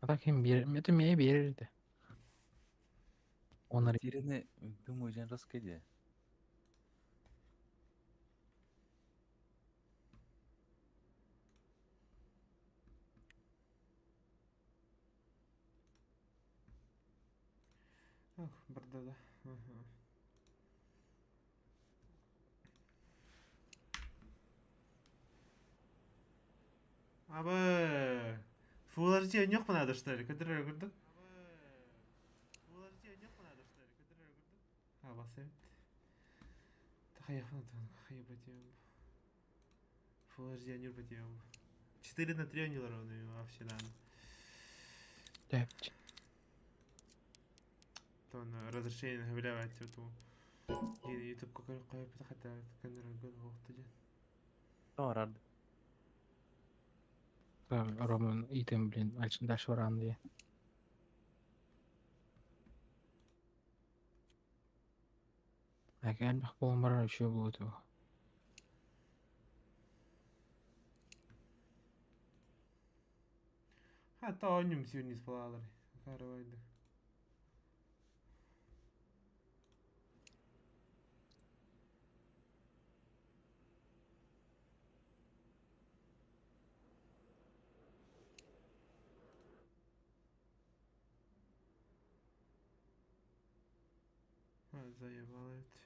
А так им биэр, это мээ биэрэр этэ. Онор Тирэни думаю, дьон раскайдия. Ах, барда да. Ага. Абы! Full HD ойнуохпун надо, что ли? Көтөр курдук. А, бас эбит. Хайахын хайбатием. Full HD ойнур 4 на 3 ойнуулар ону вообще надо. Тэпч. Тон разрешение билээбэт ту. YouTube ка хата кэннэр гын диэн. Тоорарды. Роман итем, блин, дальше варан дии. Элбэх буолан барар үчүгэй буолуо этэ. Хата оонньуум сүүрнис балаалар. Карабайды. Заебало это.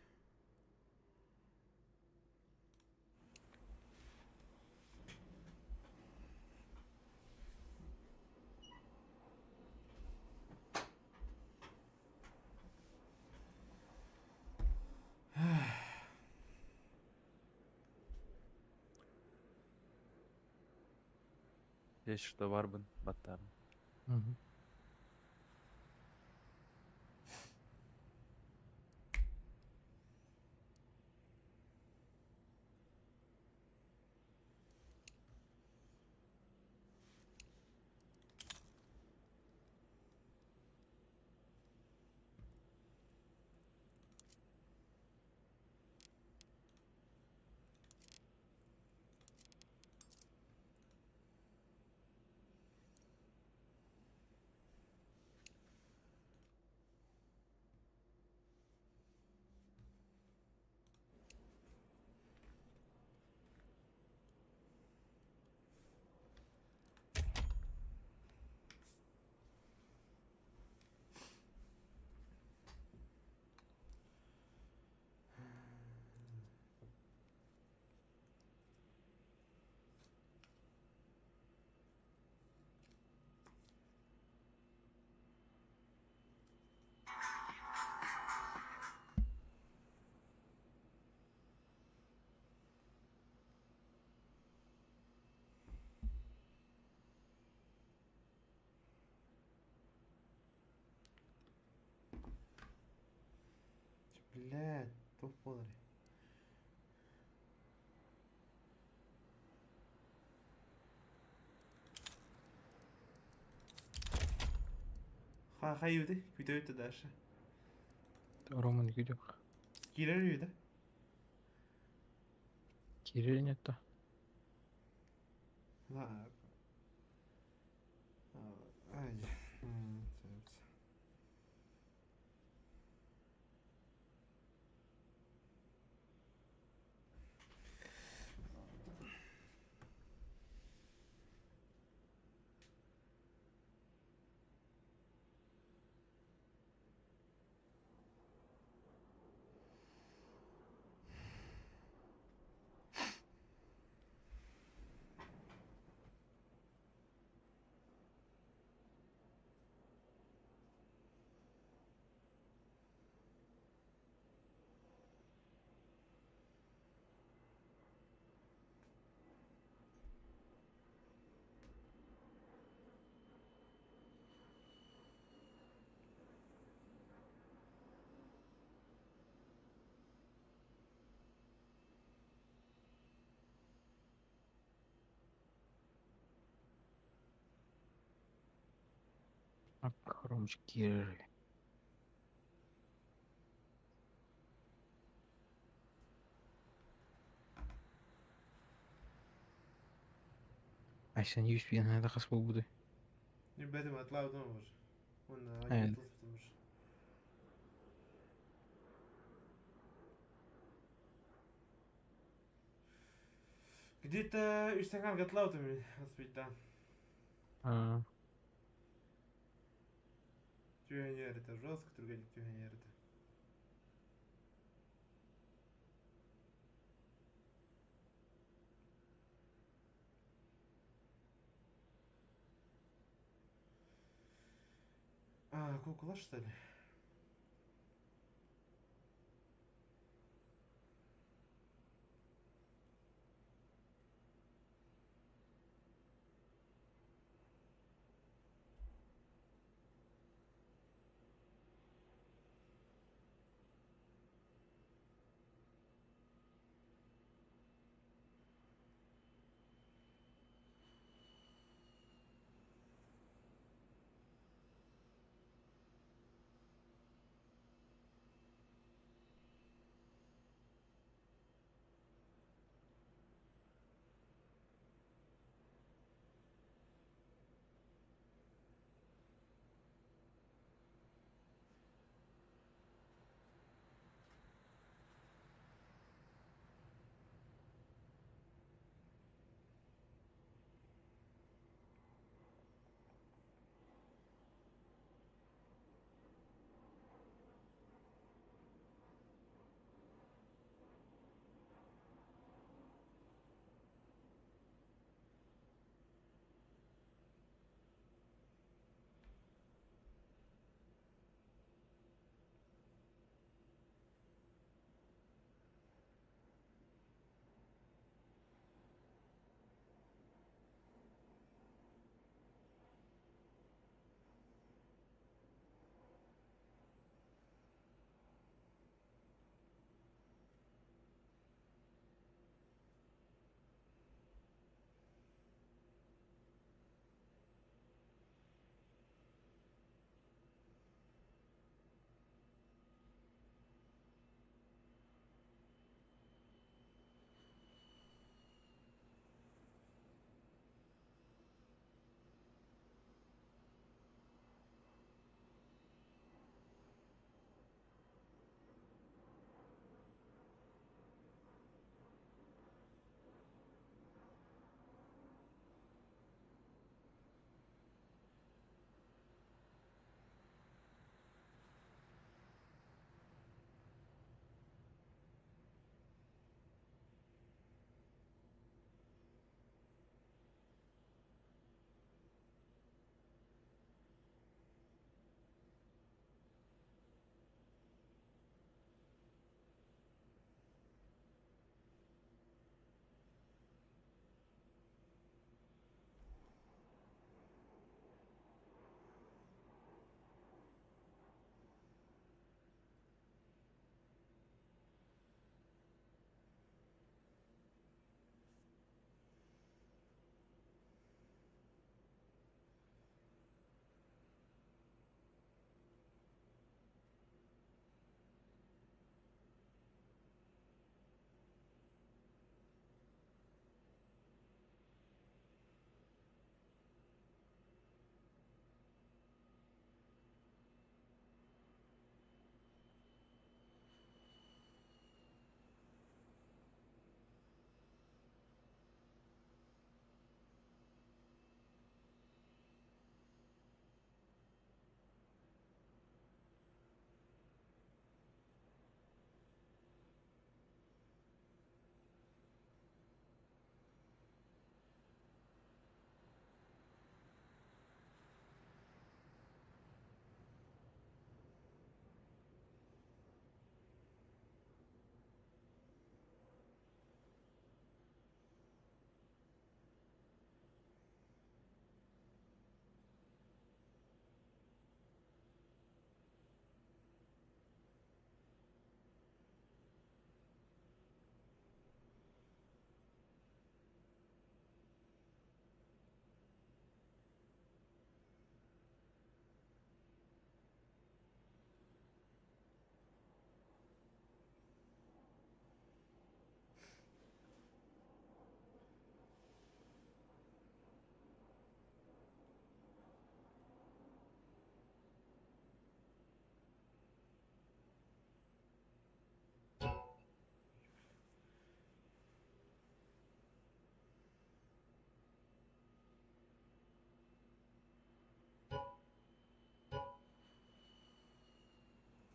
Есть что барбын баттарым. Мгм. Блядь, туох буолар. Ха хайыты, күтөйүтэ дальше. Роман күтүөх. Киирэр үһү да? Киирэр нет Да. Ай. Ромчик киирэр. Айсан USB наада хас буолбутай? Ньурбатым атлаабытым обор. Уонна Э, тылыспытым. Где-то үс саҥар атлаабытым аспыйда. а, Түһэн это жестко түргэнник түһэн это. А, кукла что ли?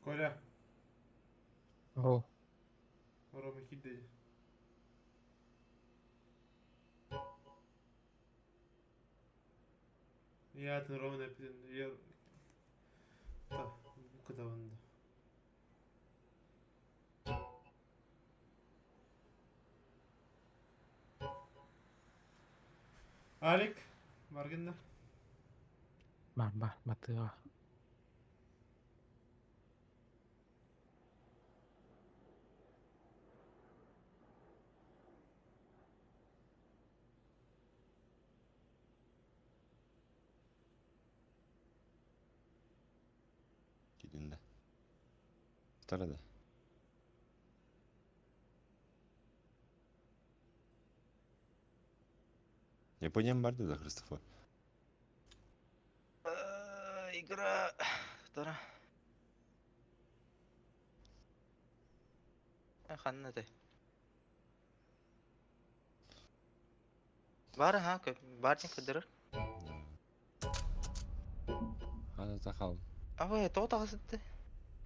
Коля, О, Рома кидай. Я Рома я кытабында. Алик, баргынна. Бар, бар, батыга. Кидинде. Тарада. Япония барды да, Христофор? Игра... Втора. Ханна ты. Бар, ха, бар кыдырыр. Хана захал. А вы, то тағысытты.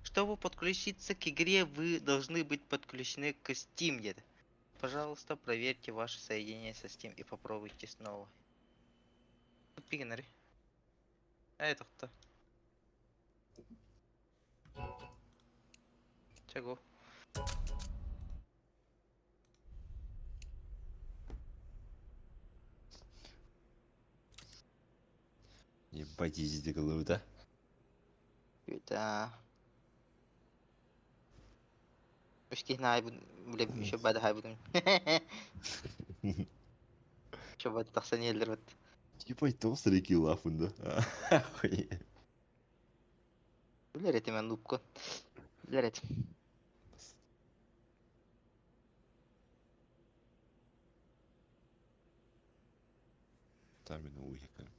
Чтобы подключиться к игре, вы должны быть подключены к Steam где-то. Пожалуйста, проверьте ваше соединение со Steam и попробуйте снова. Пигнери. Это кто? Чего? Ебать, изи головы, да? Да. Почти на блин, еще бада хай будем. Еще бада тахсан елдер бит. Ебать, толстый килл да? Охуеть. Билер этим мен нубку. Билер этим. Там мен уехали.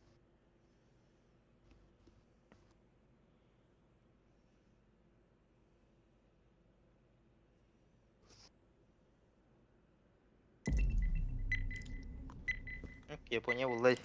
Япония буллай.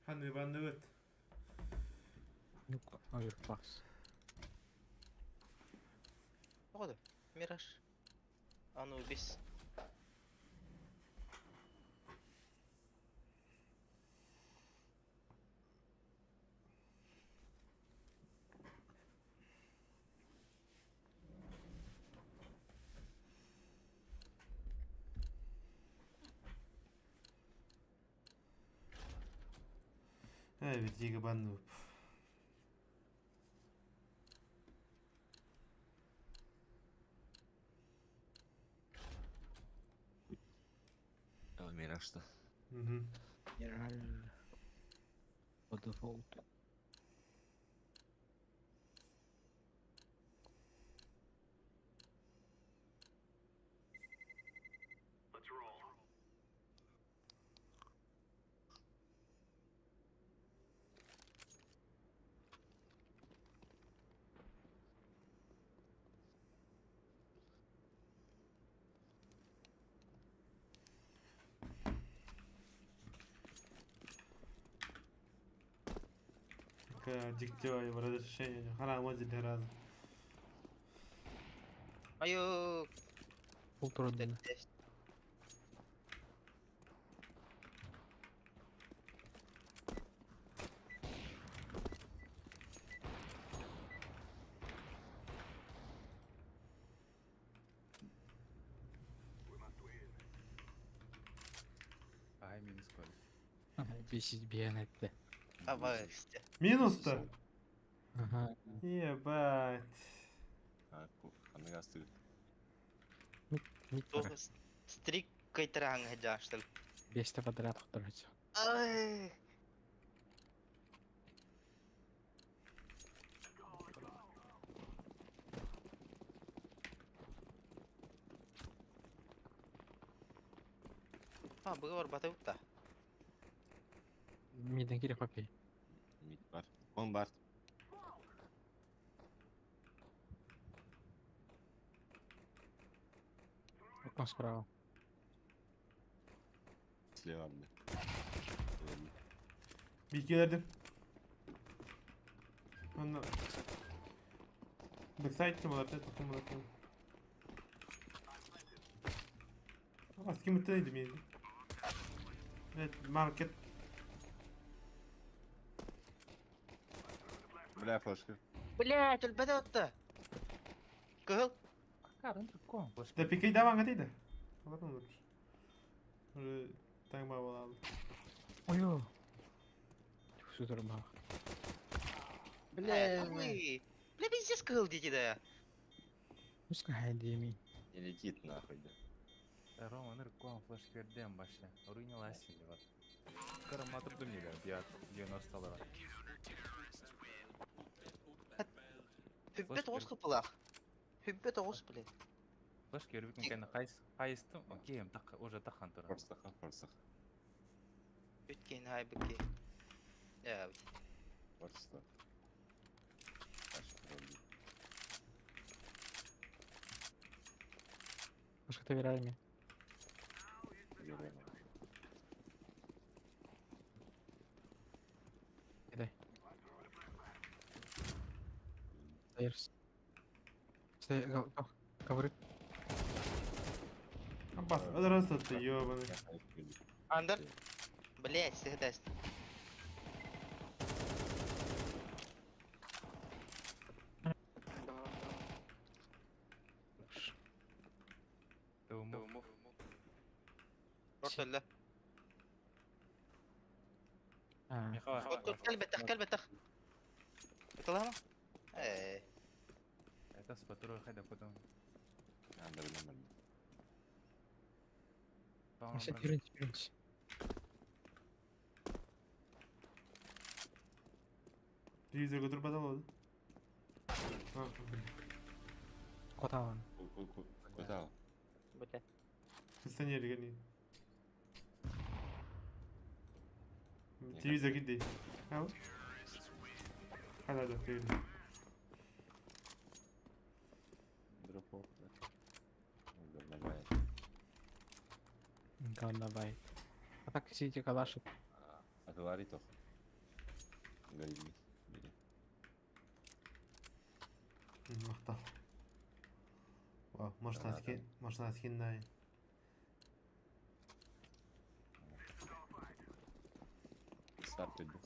Ханны банныбыт. Ну-ка, оверпас. Походу, Мираж. Анубис. Э, ведь банныбыт. А, Мираж что? Угу. Мираж. По дефолту. Диктивай разрешение. Хара мозили разу. Айо. Полтора. Ай, минус Коля. Бесить биянетте. Абасте. Минус-то? Ага. Ебать. Ханныга астыгы. Тух стрик кайтараң хажаштыл. Бесте подряд которыч. Ай. А, было бата. Миден кире папи. Мид бар. Он бар. Окно справа. Слева мне. Билгилердим. Онно. Бэксайд ким олорто, тохтум олорто. Аски мыттан иди мени. Evet, market. Бля, флешка. Блять, өлбөтө отта. Кыһыл. Какая дракон? Да пикей даван гатыйда. Алар olur. Уже таң бабалалы. Ой-ой. Супер бах. Бля, вы. Бля, пиздец кыһыл дети да. Пускай хайдеми. Не летит нахуй, да. Рома, нырком, флешка вердем баша. Руйни ласи. Караматыр думнега, 90 долларов. Хүббет оғыз қыпылақ. Хүббет оғыз, блядь. Флешка вербитин кайна хайс хайстым, окей, так уже тахан тура. Форсаха, форсаха. Өткен хай бікке. Я, Форсаха. Пускай ты верами. Кидай. Даешь. Стой, ковры. Аббас, ыдырасы ты, ёбаный. Андер. Блять, сыгдаст. Ортолла. А, Кэлбэтэх, кэлбэтэх. Ыталама? Э, Это с патруль хайда потом. Андер нормально. вообще перенч, перенч. Телевизор көтөрүп батал А, блин. Куда он? Куда? бля. Кондиционер не. Телевизор киди. Ау. Хада да, телевизор. Дропов, да. Говновая. Говновай. А так сидите калашик. А говори toch. Говори, бери. Мактал. Вау, машина Да, скин, машина скин най. Старт иду.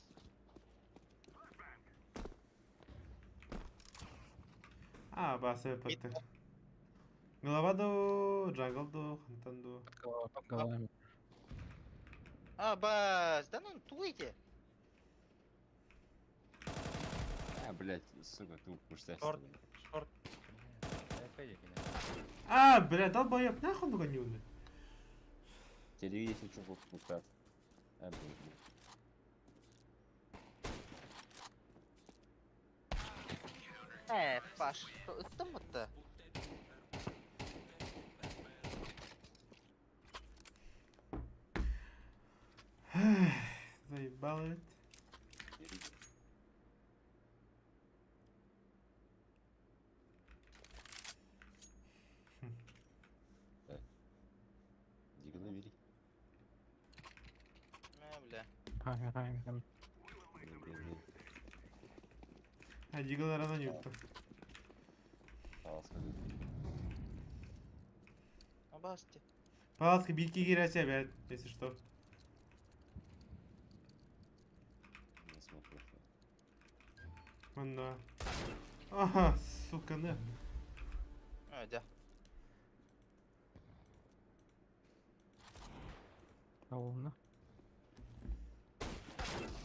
А, баса патты. Голова до, джангл до, хантан до. Под головой, под головами. А, бас, да ну туйте. А, блядь, сука, ты упустишься. Шорт. Шорт. А, бля, долбоеб, нахуй ну гонюны. Телевизор что покупать. А, блядь. Э, Паш, ыттым ытты. Заебал ведь. Дигл бери. Э, бля. Хами, хами, хами. Бери, бери, бери. А, дигл рано не утты. Паласка. А, басты. Паласка битки кирәсә, блядь, если что. Не смотрю. Манна. Ага, сука, на. А, да. Аулна.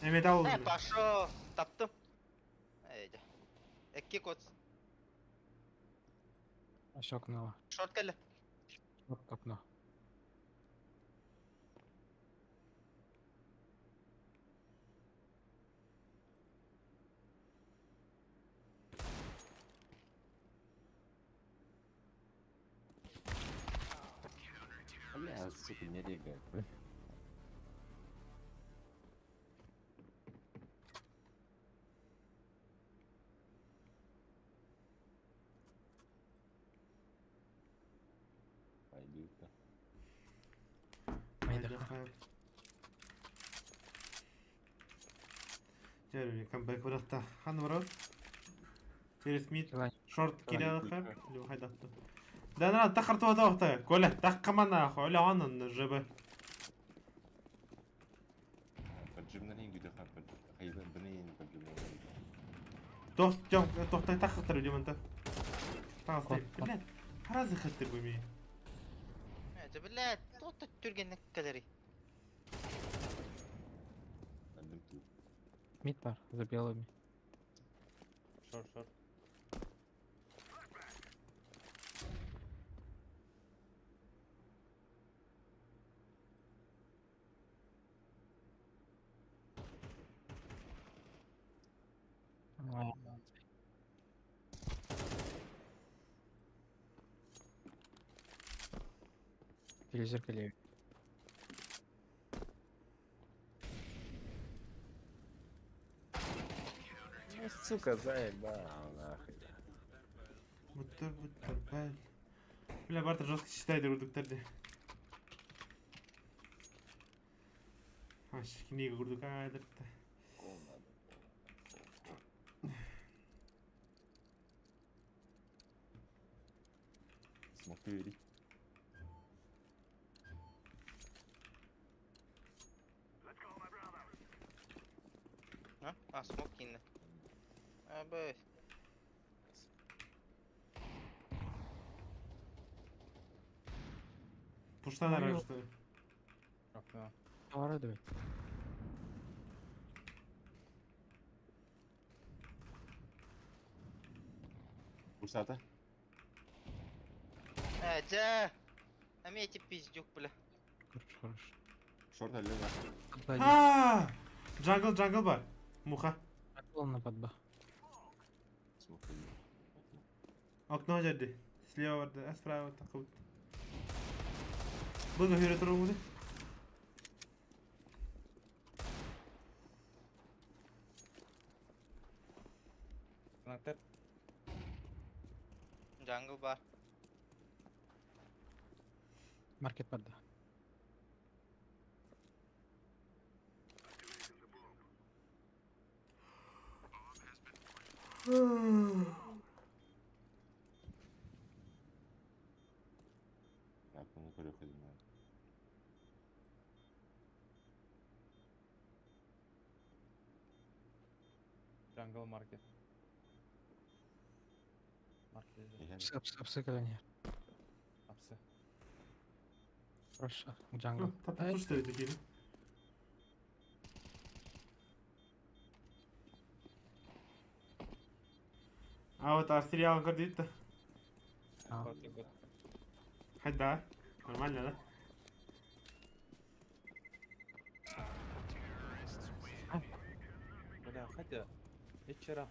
Эме табыл. Э, пошел. Таптым. Э, да. Экки кот. Еще окно. Шорт кэллэ. Вот окно. Бля, сука, не регает. Пойду. Бытта. Майдаха. Дьэ, камбэк бырахта. Хан барар. Через мид Желание. шорт кириэхэ. Или хайдахты. Да на тахар туота охта. Коля, тахкамана, Коля он ЖБ. Поджимнан күтэ хайда бинин поджимнан. Тох тох тохтай тахтар диманта. Тахтар. Блядь. Харазы хаттыр бу ми. Это, блядь, тот түргенник кадары. Андым ту. Мид бар, за белыми. Шорт, шорт. А, Телевизор левый. Ну, сука, заебал нахуй. Буттар буттар бәл. Бля, Бартер жестко читает курдуктар де. Аш, книга курдук айдыртта. Кол надо. Смог ты верить? А? А, смок кинули. А, б. Пушта наверное, что ли? Окно. Порадуй. Пусата? А, да. А меня эти пиздюк, бля. Хорош, хорош. Шорт алле Подба А! Джангл, джангл бар. Муха. один. на подба. Смог ты Окно жерди. Слева барды, а справа такы бут. Бұны хүрі тұру мұды. Коннектор. Джангл бар. Маркет подда. Так, ну көрө ходим. Джангл маркет. Маркет. Псы, псы, псы, когда Апсы. Хорошо. Джангл. Тапы пушта такие. А вот арсериал көрдүйт да. А. Кот, кот. Хайда. Нормально, да? Бля, хотя. Вечера.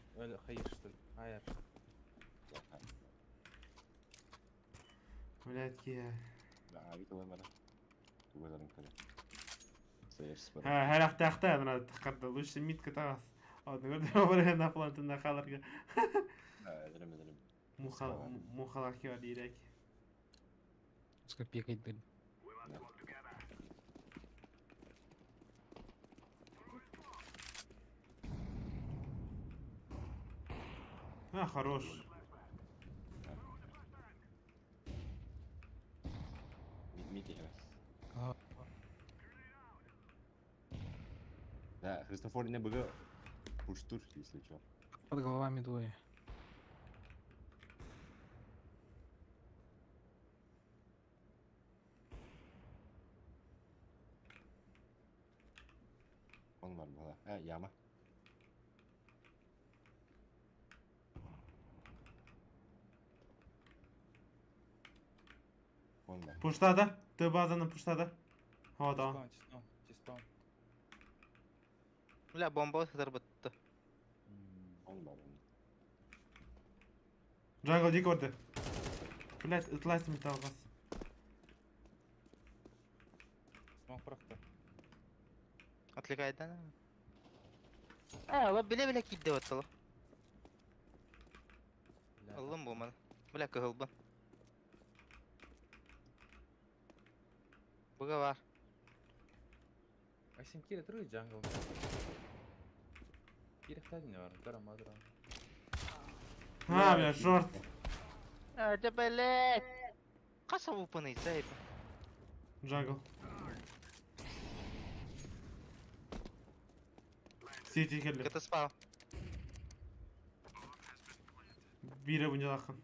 Хайыр, что ли? Хайыр. Блядь, я. Да, вид олар. Тугазарын көрө. Сәйерсіз бар. Ха, хәрәхтәхтә ана таққарда лучше митка тағас. Одны көрдө на плантына қалырга. Да, әдірем, әдірем. Муха мухалар кева дейрек. Пускай пикает дым. А, хорош. Мити раз. А, Да, Христофор не бг. Пуштур, если чё. Под головами двое. Он бар была. А, яма. Он бар. Пуштада. Ты базаны пуштада. О, да. Чистон, чистон, чистон. Бля, бомба заработала. Он бар. он. Джангл дик көрді. Блядь, ытлайсың металлғас. Смок прохты. Отвлекает, да? А, ла бля бля кидде оттала. Бля, Аллым бу мана. Бля кыһылбын. Быга бар. Максим киирэ туруй jungle. Киирэхтээ не бар. Дора мадра. А, бля, short. Это блядь. Хас АВП-ный зайба. Jungle. CT кэллэ. Это спал. Биирэ бунньалааххын.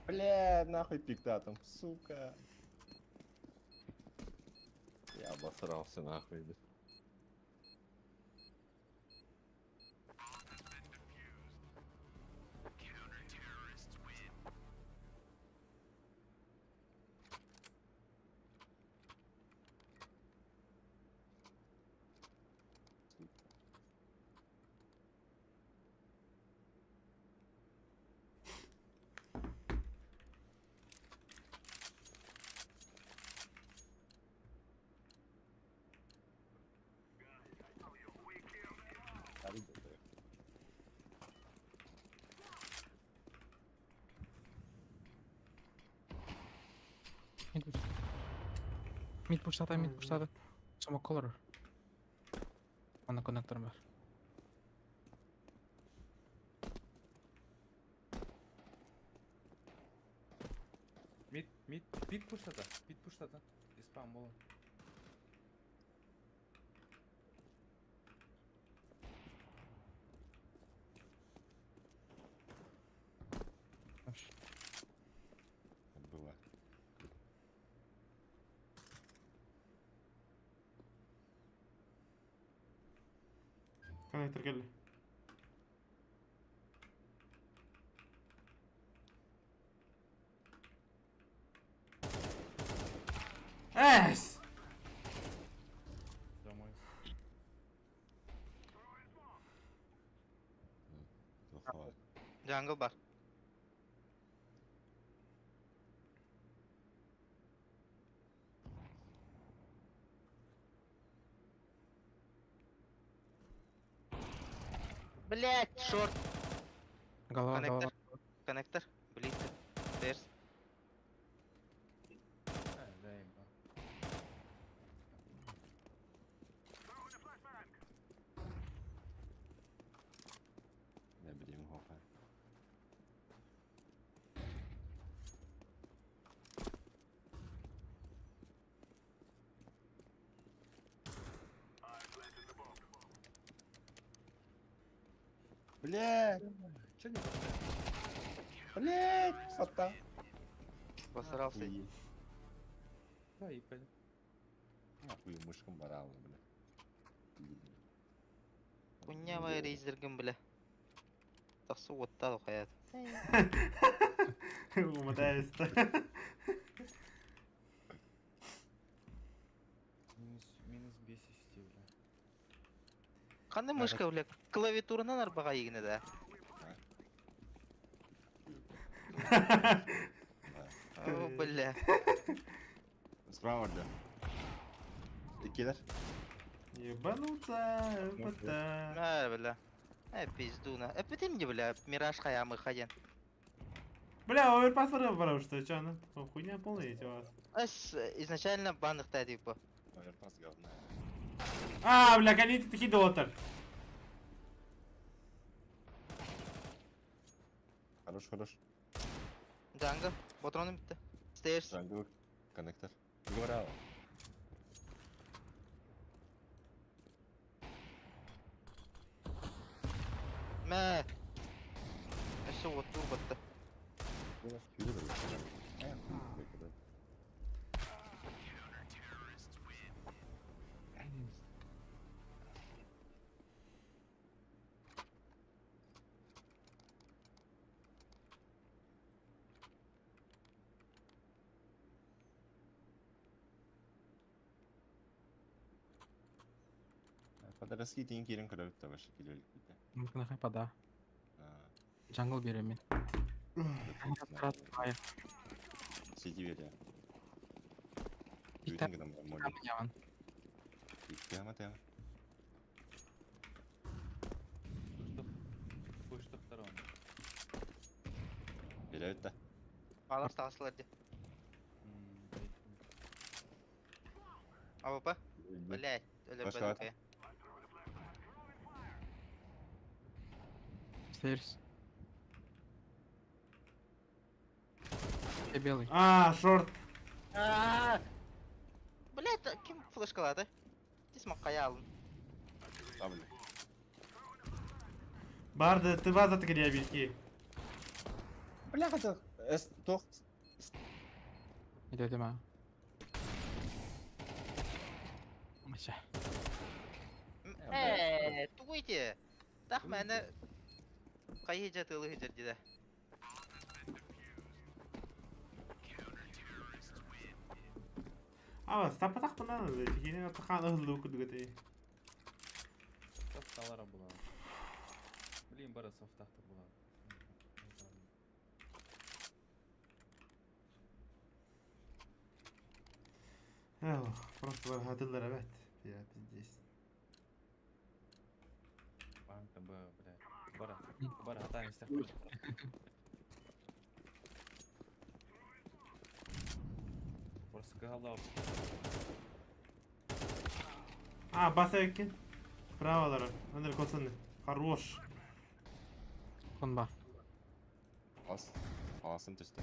Бля, нахуй пиктатом, сука. Я обосрался нахуй, блядь. Mid push. Mid pushtada, mid pushtada. Smoke color. Ана коннектор бар. Mid, mid, mid pushlada. Mid pushlada. Испан болон. Хорош. Было. Коннектор кэллэ. Эс! Домой. Плохого. Jungle бар. Блять, short. Голова, Коннектор. голова. Коннектор. Близко. Терс. А, заеба. Я блин, гофа. Бля, Че не блядь, фата. Посрался. Хуи. Да, и пойду. Нахуй мышкам баралы, бля. Куня рейзергем, бля. Тахсу оттал хаят. Умотаюсь. Минус, минус 10 бля. Қандай мышка, бля? Клавиатуранан арбаға егіне да. О, бля. Справа, да. Киллер. Ебануться, пота. А, бля. Пизду на. Э, мне, бля, мираж хаямы хаден. Бля, оверпас потому что, чё, ну, хуйня полная эти у вас. Ас, изначально банных та типа. Оверпас говна. А, бля, гоните такие доллар. Хорош, хорош. Jungle, патроны бітті. Stairs. Jungle, коннектор. Говорал. Мә. Әші от тур батты. Подросли тин кирин көрөбүт да башы килер бит. Мүмкін хайпада. Jungle берем мен. Сиди бере. Икта- Бүтүн гынан моли. Яман. Тема тема. Пуштық второго. Берет да. Алар тағысылар де. АВП? Блять, Пошла. өлөрбөтүкэ. Stairs. Я белый. А, шорт. Блять, ким флешкалады? Тис маккая алын. Там, бля. Барды, ты база тыкыря бики. Бля, это... Эс, тох. Иди, Дима. Мася. Э, тугуйте. Тах мэне хайы жатылы хыджар диде. А, стапатах банан, тигини атахан ыһыллыы курдук этэ. Софталара була. Блин, бары софтахтар була. Эх, просто бархатылар эбэт. Я пиздец. Банка Б, блядь. Бара, бара, хатаан истэх. Просто кыһаллаах. А, баса эккен. Браво, Андрей Коцаны. Хорош. Кон бар. Ас. Асын түсті.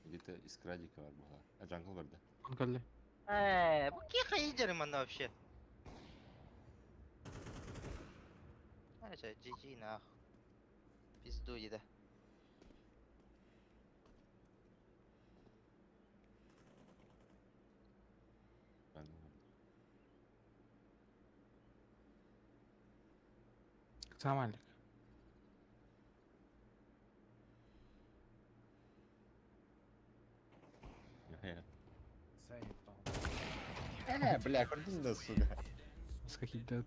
Где-то искра дика бар була. А джангл бар да. Кон кэллэ. Э, бу ки хайы жарыманна вообще? Ача, GG нах. Пизду диде. Джангл бар. Самалик. Заебал. Э, бля, көрдүң да, сука. Скакить да.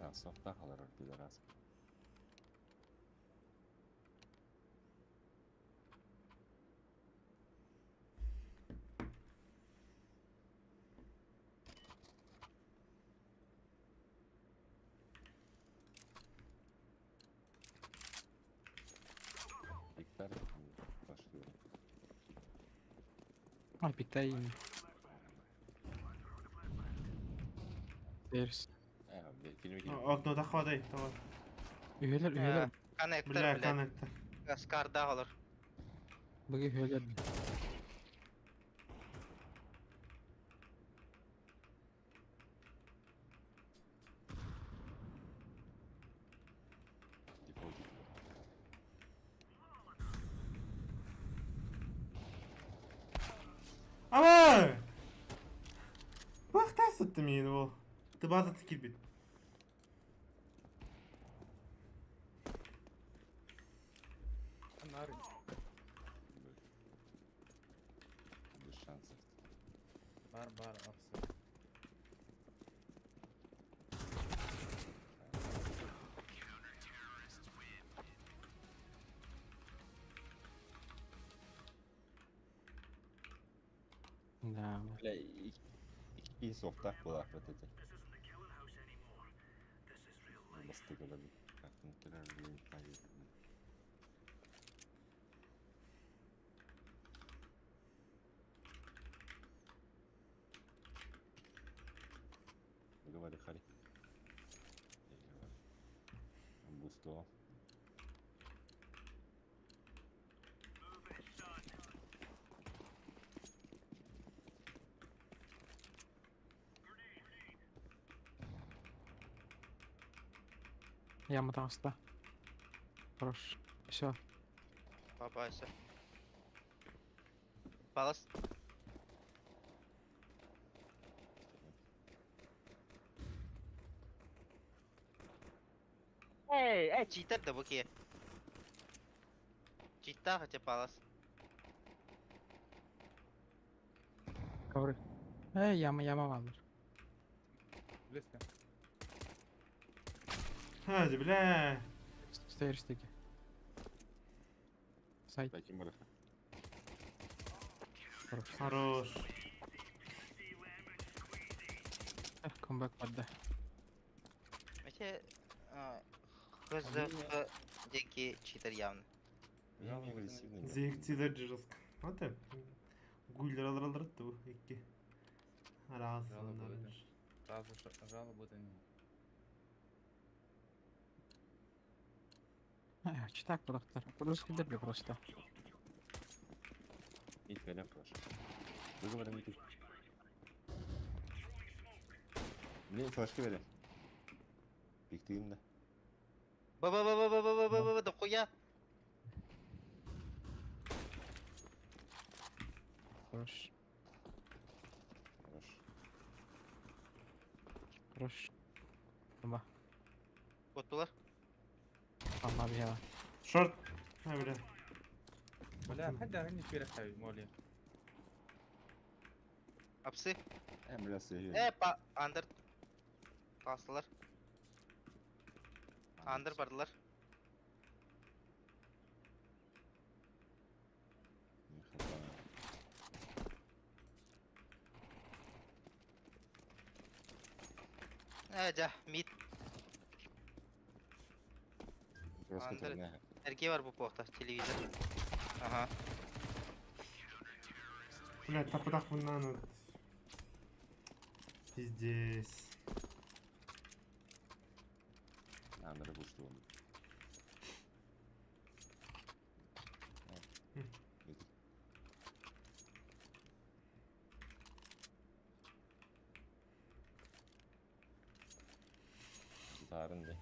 А, софта халар пидорас. Виктор, пошли. Ой, пиктай. Stairs. Э, бля, фильм кинем. Окно тахвадай, давай. Үһэлэр, үһэлэр. Коннектор, Бля, блядь. коннектор. Скарда олор. Быгы үһэлэр. Дефолт. Ама! Бахта сытты мені ол. Ты база тикирбит. Нары. Без шансов. Бар, бар, апсы. Да. Бля, и софтах была вот эти. Бастыгы Говори, Хари. Я говорю. Бусто. Яма таҕыста. Хорош. Все. Попался. Палас. Эй, эй, читер да буки. Чита хотя палас. Ковры. Эй, яма, яма баалар. Близко. Hadi бля. Stairs диэки. Сайт. Таким бар. Хорош. Хорош. Камбэк барда. Вообще, ХЗХ диэки читер явно. Я не агрессивный. Зеекцилер жестко. Вот так. Гуллер алар бу икки. Жалоба Араасыннар. это. Жалобы это не. Читак продактар. Плюс кидерли просто. Мид горя флеш. Выговор мид. Блин, флешки бери. Пиктигин да. Б б б б б б б б б дохуя. Хорош. Хорош. Хорош. Ба. Оттулар. Алла бияла. Шорт. А, бля. Бля, хотя они перехай, моли. Апсы. Бля, сыграй. Па андер. Тастылар. Андер бардылар. Не хватает. Дьэ, мид. Просто Андер. не. Эрге бар бу похта, телевизор. Ага. Бля, тапыдах мыннан. Пиздец. Андер пушты он. Тарын да.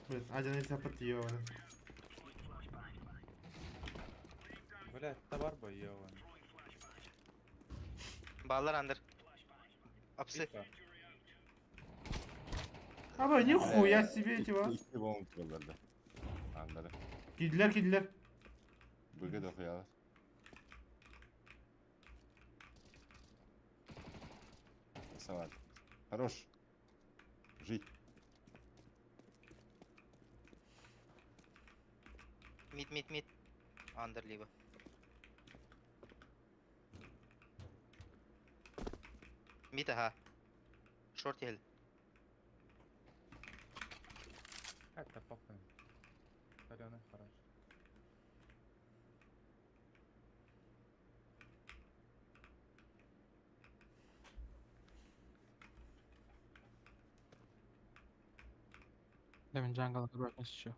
Блин, один из запад ёбаный. Бля, товар бы ёбаный. Баллар андер. Апсы. Аба, нихуя себе эти вас. Икки болон туралар да. Андер. Кидлер, кидлер. Быгы дохуялар. Салат. Хорош. Жить. Мид, мид, мид. Андер либо. Мид, ага. Шорт ел. Это похуй. Соленый хорош. Demin jungle'a bırakmış şu.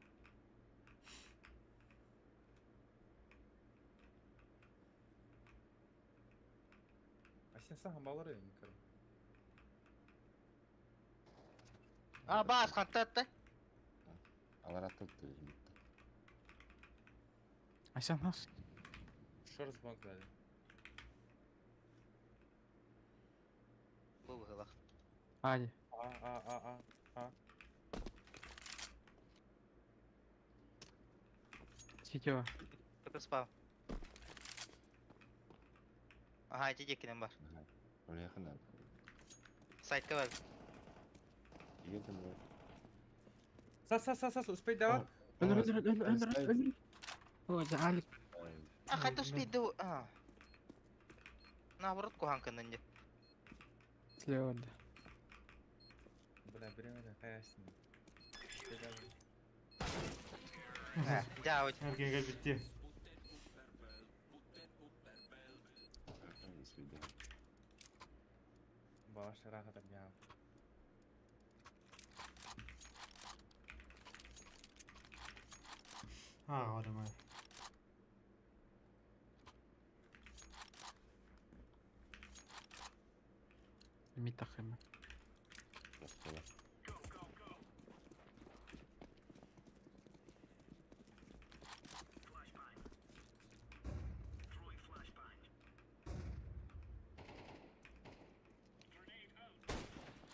А сен саған балар едің, короче. А, бас, хантатты. Алар аттып бітті. Айсен нас. Шорт звонок дали. Бұл ғылақ. Hadi. А, а, а, а. Ситева. Только спал. Ага, эти декінен бар. Ага. Жақын ар. Сайтка бар. Егер де бұл. Сас, сас, сас, сас, успеть давар. Öldür öldür öldür öldür öldür. О, Алик. А, хотя успеть до... А. Наоборот, куханка нынде. Слева öldü. Бля, время қаясың. Дәуд. Эрген бітті. Бала шыраға да бля. А, барамай. Мид тақырмын.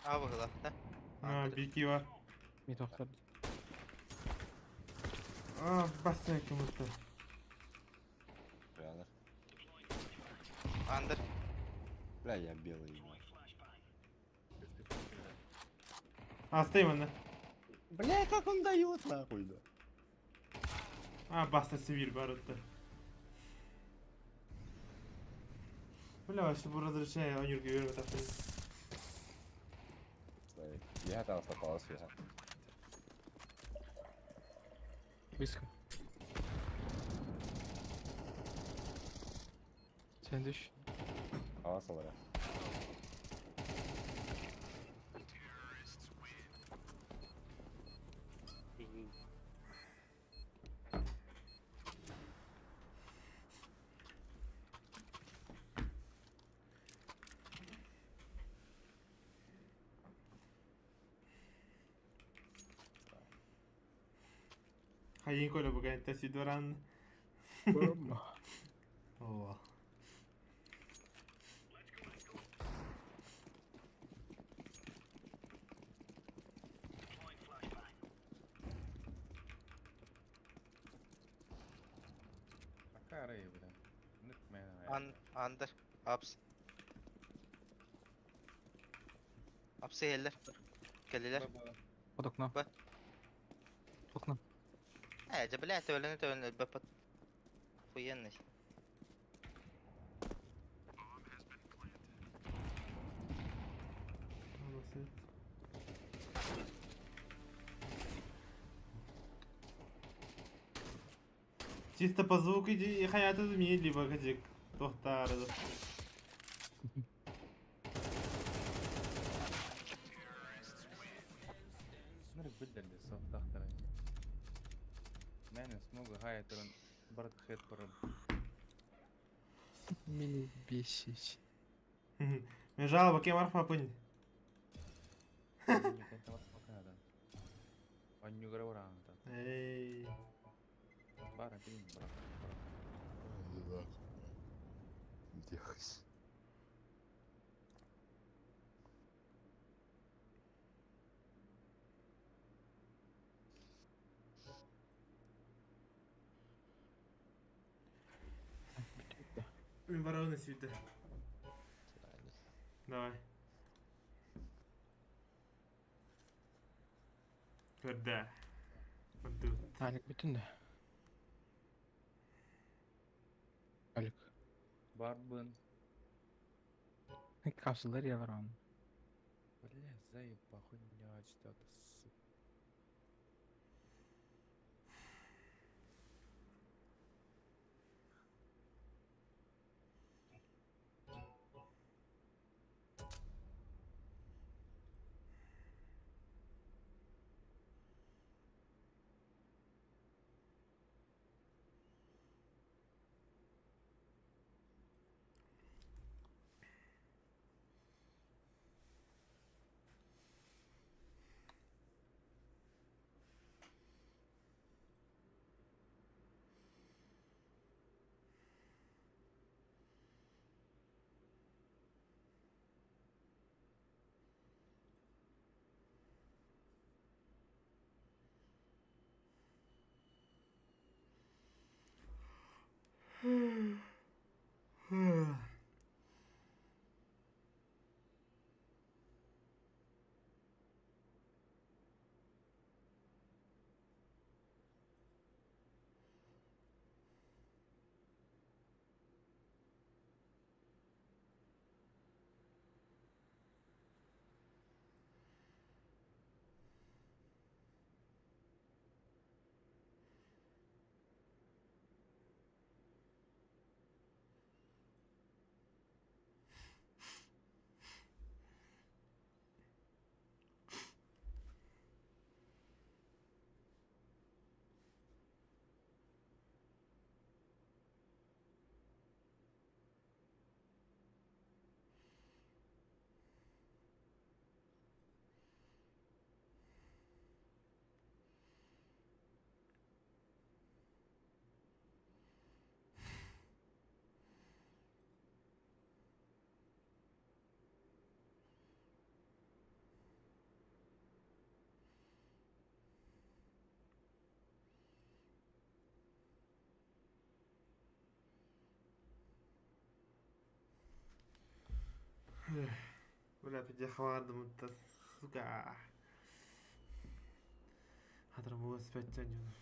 А, бұғылақ, да? А, бики бар. Мид тоқтар. А, басты кімді. Алар. Андер. Бля, я белый. А, стоим анда. Бля, как он дает нахуй, да. А, баста сибирь бар отты. Бля, вообще бұл разрешение онюрге беріп тапты. Үөһэ таҕыста палас үөһэ. Близко. Сэндвич. Палас олорор. Хайын коля бугайта сидоран. О. Какая бля? Ан андер. Апс. Апсы иһэллэр. Кэллилэр. Под окно. Б. Окно. Ээ, дьэ бля, төбөлөнө төбөлөнө өлбөппүт. Охуенный. Чисто по звуку иди хайата мне либо кадик. Тохтар. Нырык биллэрди софтахтара. Мэн смогу хай туран барт хэт парам. Меня бесить. Мен жалоба кем арфа пынь. Эй. Бара блин, брат. Дехась. Мен барабаны сүйді. Давай. Көрді. Көрді. Алик бүтүн да. Алик. Барбын. Капсулдар я бар onun. Бля, заеба хуйня что-то, сука. Бля, подъехала сука. Хатыр була спять тянет.